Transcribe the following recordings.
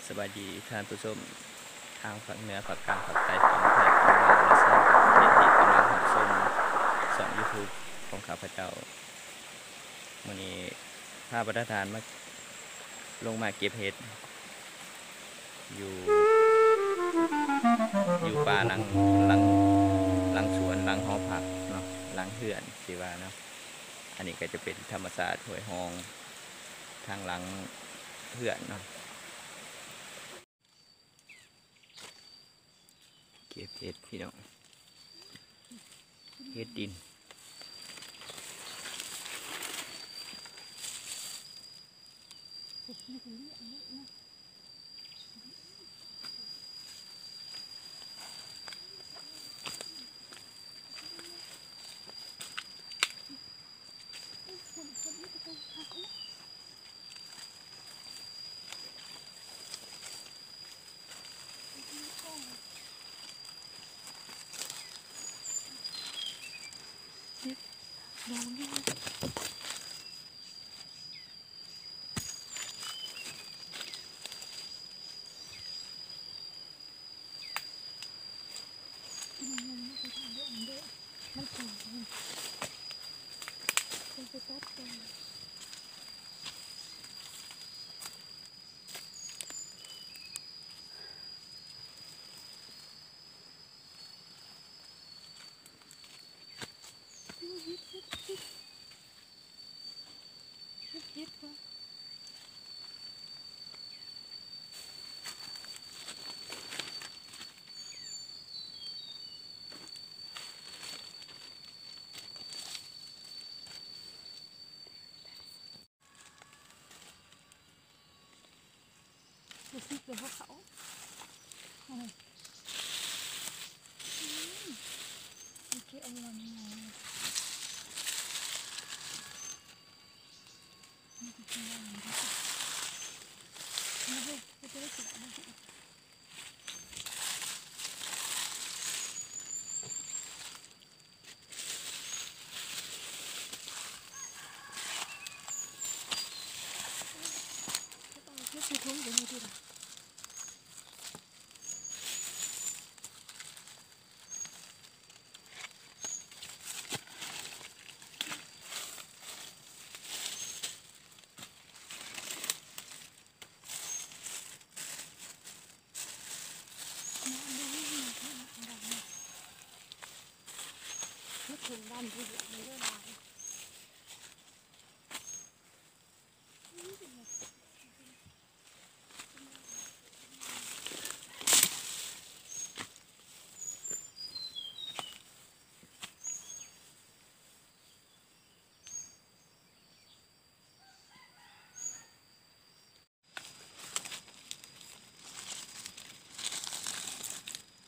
ສະບາຍດີທ່ານຜູ້ຊົມ ທາງພາກເໜືອ ພາກກາງ ພາກໃຕ້ ຝັ່ງໄທ ຝັ່ງລາວ ແລະ ຊາວຕ່າງປະເທດທີ່ກຳລັງຮັບຊົມຊ່ອງຢູທູບຂອງຂ້າພະເຈົ້າ. ມື້ນີ້ພາບັນດາທ່ານມາ ລົງມາເກັບເຫັດຢູ່ ຢູ່ປ່າຫຼັງ ຫຼັງ ຫຼັງສວນ ຫຼັງຫໍພັກເນາະ ຫຼັງເຮືອນຊິວ່າເນາະ. ອັນນີ້ກໍຈະເປັນທຳມະຊາດຫ້ວຍຮ່ອງທາງຫຼັງເຮືອນເນາະ. ເກັບເຫັດພີ່ນ້ອງ ເຫັດດິນ.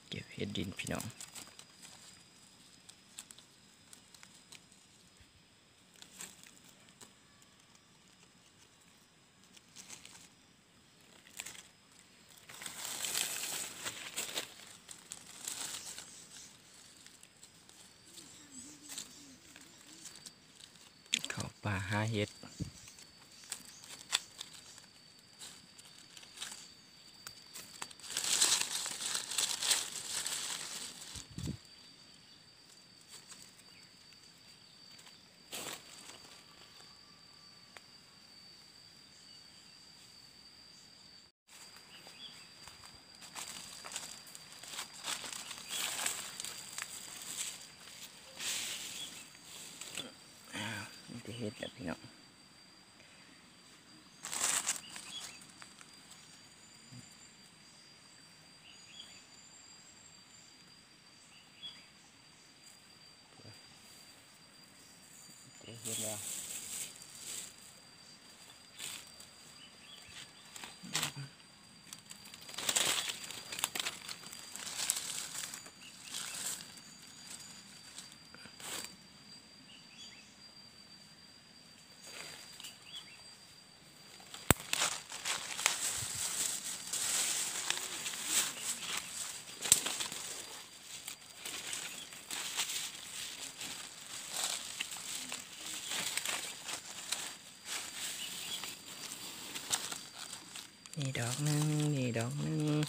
ເກັບເຫັດດິນພີ່ນ້ອງ. ເຂົ້າປ່າຫາເຫັດ. ມີແຕ່ເຫັດແຫຼະພີ່ນ້ອງ. ເຫັນແລ້ວ. ເ ນີ້ດອກໜຶ່ງ ນີ້ດອກໜຶ່ງ.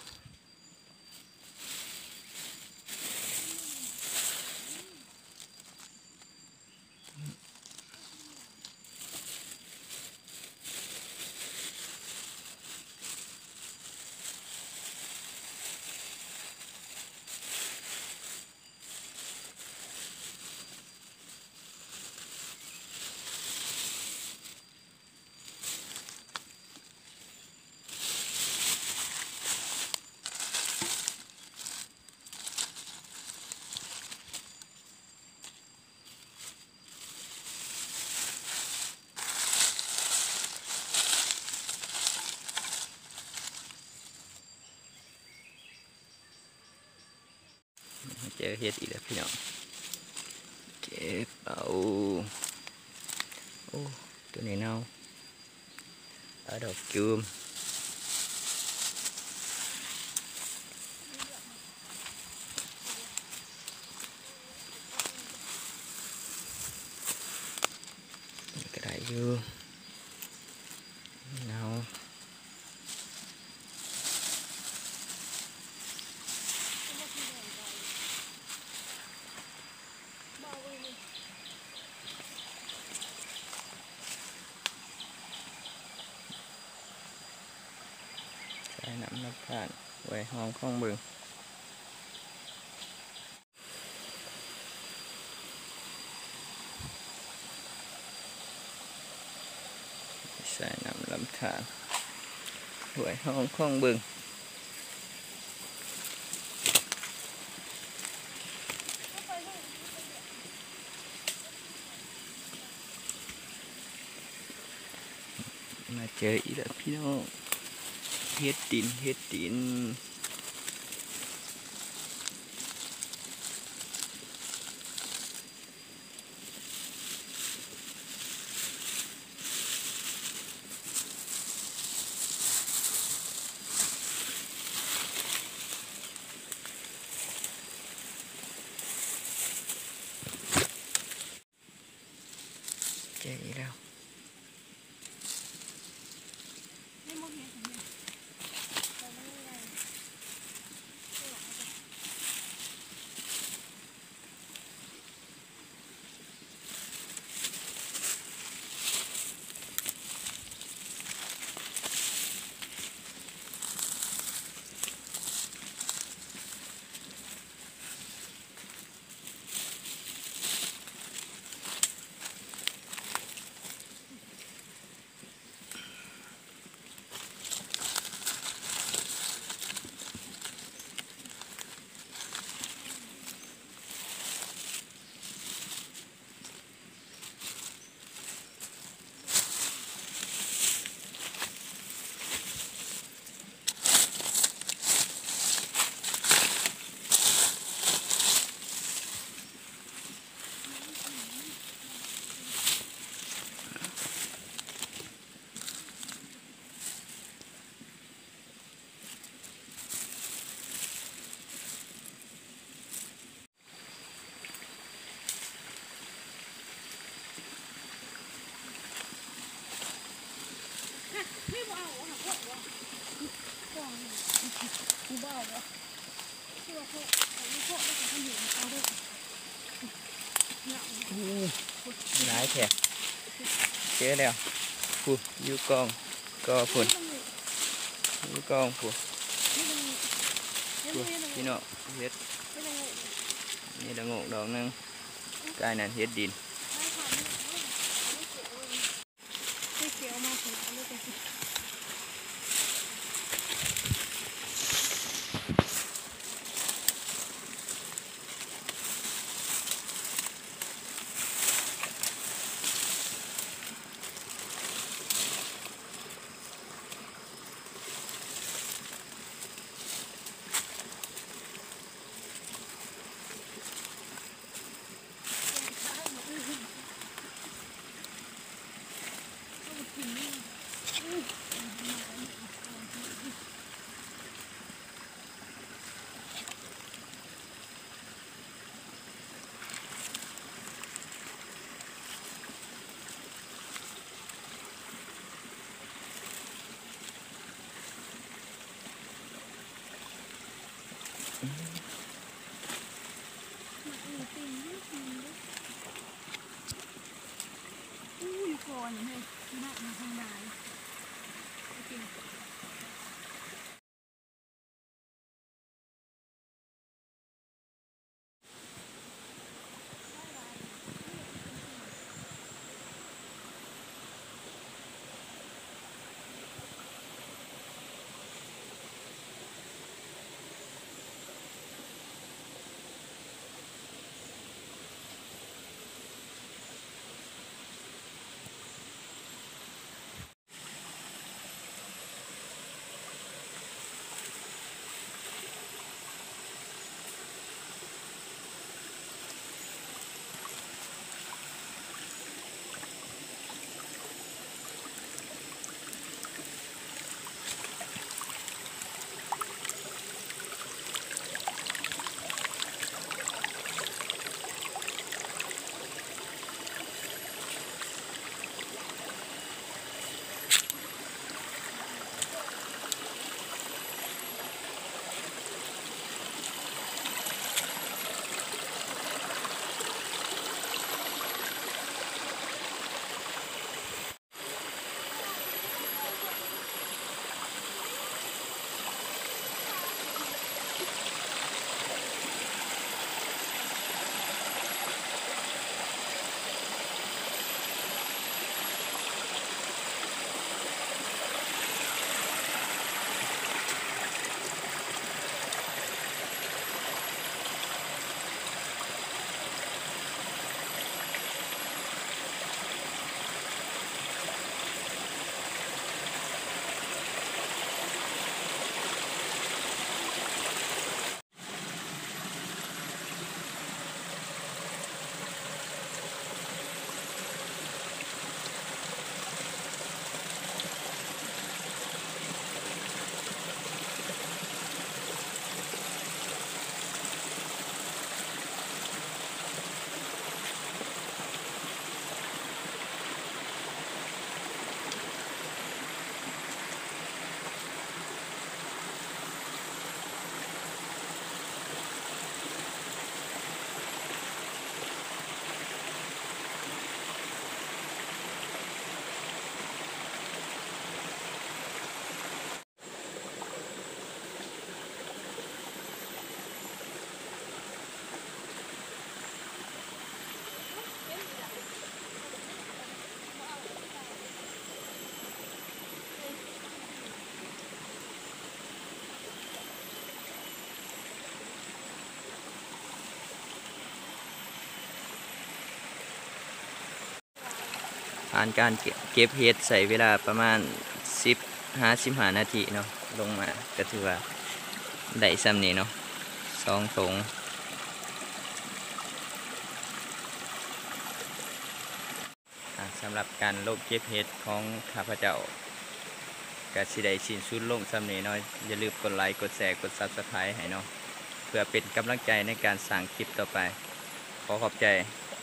ເຈີເຫັດອີກແລ້ວພີ່ນ້ອງ ເກັບເອົາ. ໂອ້ ໂຕນີ້ເນົ່າ ເອົາດອກຈູມ. ນີ້ກໍໄດ້ຢູ່ ເນົ່າ. ໃສ່ນ້ຳນ້ຳທານ ໄວ້ຮອງຂອງເບິ່ງ. ໃສ່ນ້ຳລຳທານ ໄວ້ຮອງຂອງເບິ່ງ. ມາເຈີອີກແລ້ວພີ່ນ້ອງ ເຫັດດິນ ເຫັດດິນ. ເຈີອີກແລ້ວ. ໂອ້ ຫຼາຍແທ້ ເຈີແລ້ວ ພຸ້ນ ຢູ່ກອງ ກໍພຸ້ນ ຢູ່ກອງພຸ້ນ ພຸ້ນ ພີ່ນ້ອງ ເຫັດ ມີລະໂງກດອກໜຶ່ງ ກາຍນັ້ນເຫັດດິນ. ກ່ອນເຮີ້ຍ ມາທາງໃດ? ໂອເຄ. ຜ່ານການເກັບເຫັດໃຊ້ເວລາປະມານສິບຫາສິບຫ້ານາທີເນາະ, ລົງມາກໍຖືວ່າໄດ້ສ່ຳນີ້ເນາະ ສອງຖົງ. ອ່າ ສຳລັບການລົງເກັບເຫັດຂອງຂ້າພະເຈົ້າ ກະຊິໄດ້ສິ້ນສຸດລົງສ່ຳນີ້ເນາະ. ຢ່າລືມກົດໄລ ກົດແຊ ກົດ Subscribe ໃຫ້ເນາະ ເພື່ອເປັນກຳລັງໃຈໃນການສ້າງຄລິບຕໍ່ໄປ. ຂໍຂອບໃຈ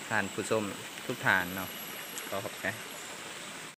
ທ່ານຜູ້ຊົມທຸກທ່ານເນາະ. ຂໍຂອບໃຈ.